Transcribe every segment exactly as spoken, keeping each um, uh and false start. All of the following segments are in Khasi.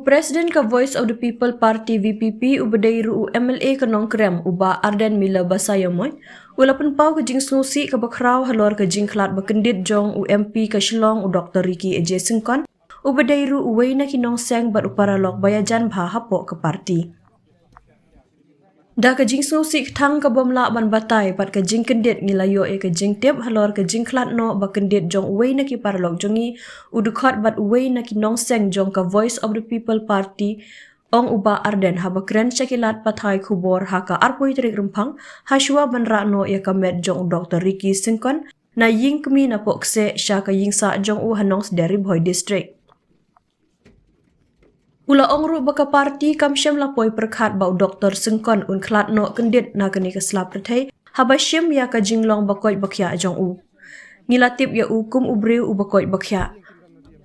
President ka Voice of the People Party, V P P, uba dei ruh u M L A ka Nongkrem, u Bah Ardent Miller Basaiawmoit, u la pynpaw ka jingsngewsih kaba khraw halor ka jingkhlad ba kyndit jong u M P ka Shillong, u Doctor Ricky A J Syngkon, uba dei ruh uwei na ki nongseng bad u paralok ba ïajan bha hapoh ka party. Da ka jingsngewsih kthang kabym lah ban batai bad ka jingkyndit, ngi la ïoh ïa ka jingtip halor ka jingkhlad noh ba kyndit jong uwei na ki paralok jong ngi, u dkhot bad uwei na ki nongseng jong ka Voice of the People Party, ong u Bah Ardent haba kren sha ki lad pathai khubor ha ka arphew tarik Rymphang, hashwa ban rah noh ïa ka met jong u Doctor Ricky Syngkon na ïing kmie na Pohkseh sha ka ïingsah jong u ha Nongsder, Ri Bhoi District. U la ong ruh ba ka party kam shym la poi pyrkhat ba u Doctor Syngkon un khlad noh kyndit na kane ka sla pyrthei haba shim ïa ka jinglong ba koit ba khiah jong u. Ngi la tip ïa u kum u briew uba koit ba khiah.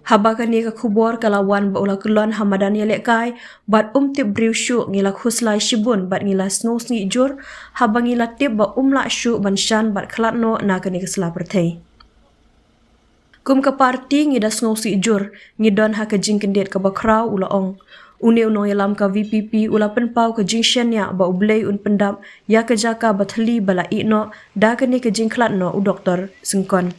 Haba kane ka khubor ka la wan ba u la kyllon ha madan ïalehkai bad um tip briew shuh, ngi la khuslai shibun bad ngi la sngewsih jur haba ngi la tip ba um lah shuh ban shan bad khlad noh na kane ka sla pyrthei. Kum ka party ngi da sngewsih jur, ngi don ha ka jingkyndit kaba khraw, u la ong. Une u nongïalam ka V P P u la pynpaw ka jingshaniah ba U Blei un pyndap ïa ka jaka ba thylli ba la ïeh noh da kane ka jingkhlad noh u Doctor Syngkon.